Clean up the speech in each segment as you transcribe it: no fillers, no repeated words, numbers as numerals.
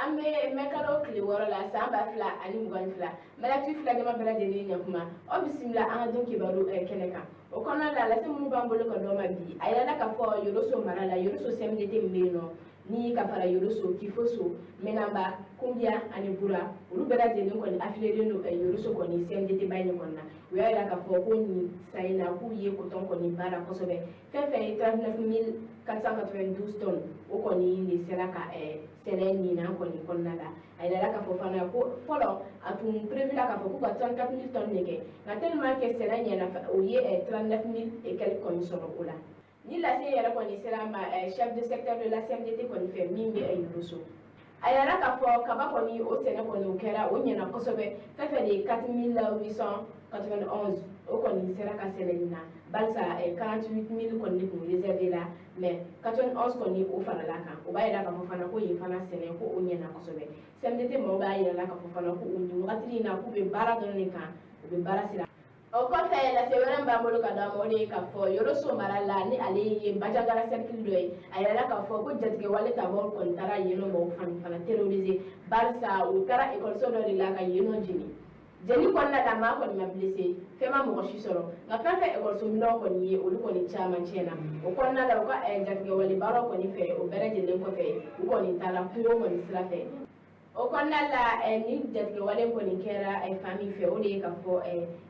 An bɛ mɛkalo tile 6 la, san 2022. Maliyatu filɛkɛma bɛɛ lajɛlen, ɲakuma, aw bisimila an ka don kibaru kɛnɛ kan. O kɔnɔna la, lase minnu b'an bolo ka dɔ ma bi, a yirala k'a fɔ Yoroso mara la, Yoroso CMDT min bɛ yen nɔ, ni ka fara Yoroso, Kifoso, Menaba, Kunbiya ani Bura, olu bɛɛ lajɛlen kɔni affilié don Yoroso kɔni CMDT ba in kɔnɔna. U y'a yira k'a fɔ ko nin san in na, k'u ye coton kɔni baara kosɛbɛ. Fɛn fɛn ye 39 492 tonnes, o kɔni de sera ka sɛnɛ ɲinan kɔni kɔnɔna la. A yirala k'a fɔ fana ko fɔlɔ, a tun prévu la k'a fɔ k'u ka 34 000 tonnes de kɛ, nka tellement que sɛnɛ ɲɛna, u ye 39 000 et quelques kɔni sɔrɔ o la. Ni lase yɛrɛ kɔni sera ma chef de secteur de la CMDT kɔni fɛ min bɛ Yoroso, a yɛrɛ k'a fɔ kaba kɔni, o sɛnɛ kɔni, o kɛra, o ɲɛna kosɛbɛ. Fɛn fɛn de ye 4891, o kɔni sera ka sɛnɛ nin na, barisa 48 000 kɔni de tun réservé la, mais 91 kɔni, o farala kan. O b'a yira k'a fɔ fana ko yen fana sɛnɛ ko o ɲɛna kosɛbɛ. CMDT maaw b'a yira la k'a fɔ fana ko nin wagati in na, k'u bɛ baara dɔrɔn de kan, u bɛ baara sira. O kɔfɛ, lase wɛrɛ min b'an bolo ka d'an ma, o de ye k'a fɔ Yoroso mara la, ni ale ye Bajangara cercle dɔ ye, a yirala k'a fɔ ko jatigɛwale tabaw kɔni taara yen nɔ, mɔgɔw fana terroriser, barisa u taara ekɔliso dɔ de la ka yen nɔ jeni. Jeni kɔnɔna la, maa kɔni ma blessé, fɛn ma mɔgɔ si sɔrɔ, nka fɛn fɛn ekɔliso minɛnw kɔni ye, olu kɔni caman tiɲɛna. O kɔnɔna la, u ka jatigɛwale baaraw kɔni fɛ, o bɛɛ lajɛlen kɔfɛ, u kɔni taara kungo kɔni sira fɛ. O kɔnɔna la, ni jatigɛwale kɔni kɛra fan min fɛ, o de ye k'a fɔ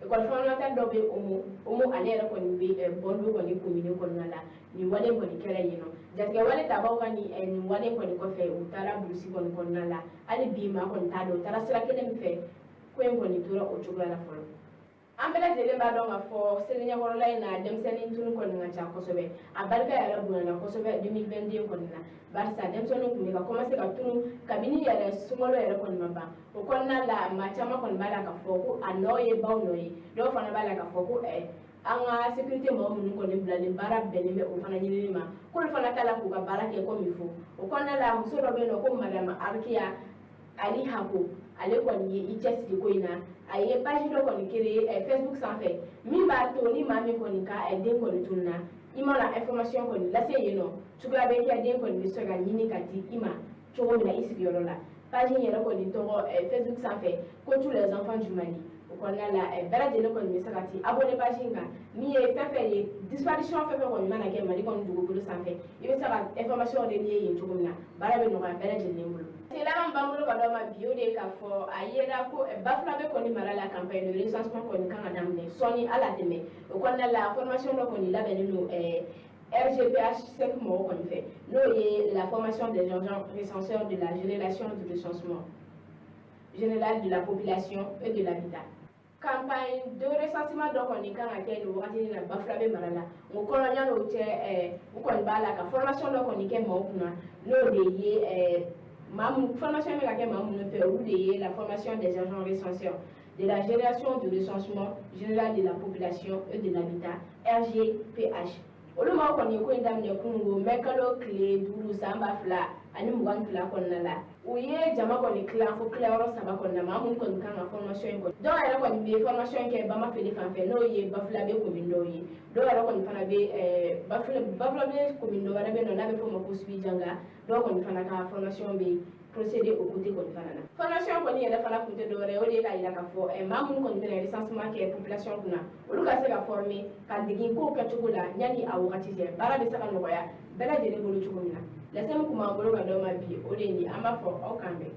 école fondamentale dɔ bɛ Omo Omo, ale yɛrɛ kɔni bɛ Bɔndo kɔni commune kɔnɔna la. Nin wale kɔni kɛra yen nɔ. Jatigɛwale tabaw ka nin wale kɔni kɔfɛ, u taara brousse kɔni kɔnɔna la. Hali bi, maa kɔni t'a dɔn u taara sira kelen min fɛ. Ko in kɔni tora o cogoya la fɔlɔ. An bɛɛ lajɛlen b'a dɔn k'a fɔ seli ɲɛkɔrɔla in na, denmisɛnnin tunu kɔni ka ca kosɛbɛ. A barika yɛrɛ bonyana kosɛbɛ 2022 kɔni na, barisa denmisɛnninw tun bɛ ka commencer ka tunu kabini yɛrɛ sunkalo yɛrɛ kɔni ma ban. O kɔnɔna la, maa caman kɔni b'a la k'a fɔ ko a nɔ ye baw nɔ ye. Dɔw fana b'a la k'a fɔ ko an ka sécurité mɔgɔ minnu kɔni bilalen baara bɛnnen bɛ o fana ɲinini ma, k'olu fana t'a la k'u ka baara kɛ comme il faut. O kɔnɔna la, muso dɔ bɛ yen nɔ ko Madame Arikiya Ali Hako, ale kɔni ye i cɛsiri ko in na. A ye page dɔ kɔni créer Facebook sanfɛ min b'a to ni maa min kɔni ka den kɔni tununa, i mana information kɔni lase yen nɔ, cogoya bɛ kɛ den kɔni bɛ se ka ɲini ka di i ma cogo min na i sigiyɔrɔ la. Page in yɛrɛ kɔni tɔgɔ Facebook sanfɛ ko "Tous les enfants du Mali". O kɔnɔna la, bɛɛ lajɛlen kɔni bɛ se ka t'i abonné page in kan. Min ye fɛn fɛn ye, disparition fɛn fɛn kɔni mana kɛ Mali kɔni dugukolo sanfɛ, i bɛ se ka information relayer yen cogo min na, baara bɛ nɔgɔya bɛɛ lajɛlen bolo. Laban min b'an bolo ka d'aw ma bi, o de ye k'a fɔ a yera ko Bafulabe kɔni mara la, campagne de recensement kɔni kan ka daminɛ sɔɔni ala tɛmɛ. O kɔnɔna la, formation dɔ kɔni labɛnnen don RGPH 5 mɔgɔw kɔni fɛ, n'o ye la formation des agents recenseurs de la génération du recensement général de la population et de l'habitat. Campagne de recensement dɔ kɔni kan ka kɛ nin wagati in na Bafulabe mara la. O kɔnɔ, yan'o cɛ, u kɔni b'a la ka formation dɔ kɔni kɛ maaw kunna, n'o de ye maa mun formation bɛ ka kɛ maa minnu fɛ, olu de ye la formation des agents recenseurs de la génération du recensement général de la population et de l'habitat, RGPH. Olu maaw kɔni ye ko in daminɛ kununko mɛ kalo tile 5, san 2022 kɔnɔna la. U ye jama kɔni tilan fo tilayɔrɔ saba kɔnɔna na, maa minnu kɔni kan ka formation in kɔni. Dɔw yɛrɛ kɔni bɛ formation kɛ Bamafele fan fɛ, n'o ye Bafulabe commune dɔw ye. Dɔw yɛrɛ kɔni fana bɛ Bafulabe commune dɔ wɛrɛ bɛ yen nɔ n'a bɛ f'o ma ko Sibijanga. Dɔw kɔni fana ka formation bɛ procéder o côté kɔni fana na. Formation kɔni yɛrɛ fana kun tɛ dɔwɛrɛ ye, o de ye k'a yira k'a fɔ maa minnu kɔni bɛna recensement kɛ population kunna, olu ka se ka former ka dege kow kɛcogo la yanni a wagati cɛ, baara bɛ se ka nɔgɔya bɛɛ lajɛlen bolo cogo min na. Lase min kun b'an bolo ka d'aw ma bi, o de ye nin. An b'a fɔ aw k'an bɛn.